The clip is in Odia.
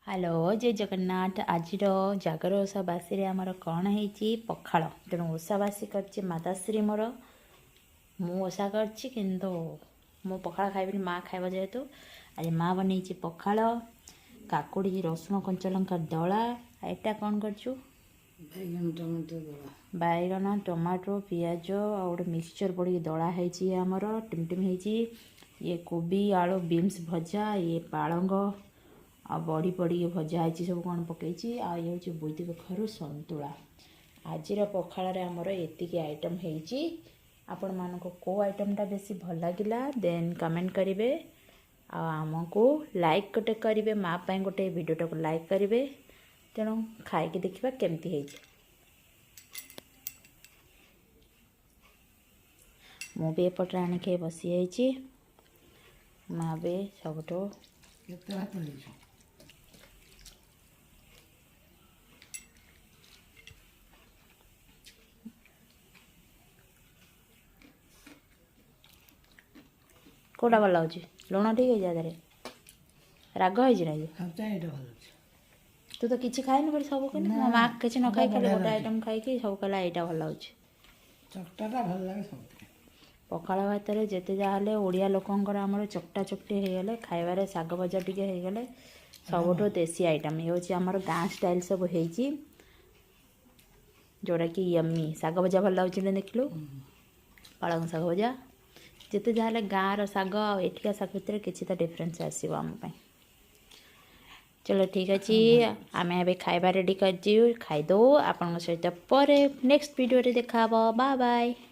ହ୍ୟାଲୋ, ଜୟ ଜଗନ୍ନାଥ। ଆଜିର ଜାଗର ଓଷା ବାସିରେ ଆମର କ'ଣ ହେଇଛି? ପଖାଳ। ତେଣୁ ଓଷା ବାସି କରିଛି ମାତାଶ୍ରୀ ମୋର। ମୁଁ ଓଷା କରିଛି, କିନ୍ତୁ ମୁଁ ପଖାଳ ଖାଇବିନି, ମା ଖାଇବ। ଯେହେତୁ ଆଜି ମା ବନେଇଛି ପଖାଳ, କାକୁଡ଼ି ରସୁଣ କଞ୍ଚା ଲଙ୍କା ଦଳା। ଏଇଟା କ'ଣ କରିଛୁ? ବାଇଗଣ ଟମାଟୋ ଦଳା। ବାଇଗଣ, ଟମାଟୋ, ପିଆଜ ଆଉ ଗୋଟେ ମିକ୍ସଚର୍ ପଡ଼ିକି ଦଳା ହେଇଛି ଆମର, ଟିମ୍ ଟିମ୍ ହେଇଛି। ଇଏ କୋବି ଆଳୁ ବିନ୍ସ ଭଜା, ଇଏ ପାଳଙ୍ଗ ଆଉ ବଡ଼ି ପଡ଼ିକି ଭଜା ହେଇଛି, ସବୁ କ'ଣ ପକେଇଛି। ଆଉ ଇଏ ହେଉଛି ବୋଇତି କଖାରୁ ସନ୍ତୁଳା। ଆଜିର ପଖାଳରେ ଆମର ଏତିକି ଆଇଟମ୍ ହେଇଛି। ଆପଣମାନଙ୍କୁ କେଉଁ ଆଇଟମ୍ଟା ବେଶୀ ଭଲ ଲାଗିଲା, ଦେନ୍ କମେଣ୍ଟ କରିବେ ଆଉ ଆମକୁ ଲାଇକ୍ ଗୋଟେ କରିବେ, ମା ପାଇଁ ଗୋଟେ ଭିଡ଼ିଓଟାକୁ ଲାଇକ୍ କରିବେ। ତେଣୁ ଖାଇକି ଦେଖିବା କେମିତି ହେଇଛି। ମୁଁ ବି ଏପଟରେ ଆଣିକି ବସିଯାଇଛି, ମା ବି ସବୁଠୁ। କେତେ ଭାତ ହେଇଛି? କେଉଁଟା ଭଲ ଲାଗୁଛି? ଲୁଣ ଠିକ୍ ହେଇଛି? ଆ ଦେହରେ ରାଗ ହେଇଛି ନା କି? ଏଇଟା ଭଲ ଅଛି। ତୁ ତ କିଛି ଖାଇନୁ ବୋଲି ସବୁ କହିଲୁ। ମୋ ମା କିଛି ନ ଖାଇ ଖାଲି ଗୋଟେ ଆଇଟମ୍ ଖାଇକି ସବୁ କହିଲା ଏଇଟା ଭଲ ଲାଗୁଛି। ଚକଟାଟା ଭଲ ଲାଗେ ସବୁଥିରେ। ପଖାଳ ଭାତରେ ଯେତେ ଯାହା ହେଲେ ଓଡ଼ିଆ ଲୋକଙ୍କର ଆମର ଚକଟା ଚକଟି ହେଇଗଲେ ଖାଇବାରେ, ଶାଗ ଭଜା ଟିକେ ହେଇଗଲେ ସବୁଠୁ ଦେଶୀ ଆଇଟମ୍। ଇଏ ହେଉଛି ଆମର ଗାଁ ଷ୍ଟାଇଲ୍ ସବୁ ହେଇଛି, ଯେଉଁଟାକି ୟମି। ଶାଗ ଭଜା ଭଲ ଲାଗୁଛି ନା ଦେଖିଲୁ? ପାଳଙ୍ଗ ଶାଗ ଭଜା। ଯେତେ ଯାହା ହେଲେ ଗାଁର ଶାଗ ଆଉ ଏଠିକା ଶାଗ ଭିତରେ କିଛି ତ ଡିଫରେନ୍ସ ଆସିବ ଆମ ପାଇଁ। ଚଲୋ, ଠିକ୍ ଅଛି, ଆମେ ଏବେ ଖାଇବା ରେଡ଼ି କରିଛୁ, ଖାଇଦେଉ। ଆପଣଙ୍କ ସହିତ ପରେ ନେକ୍ସଟ ଭିଡ଼ିଓରେ ଦେଖା ହେବ। Bye bye.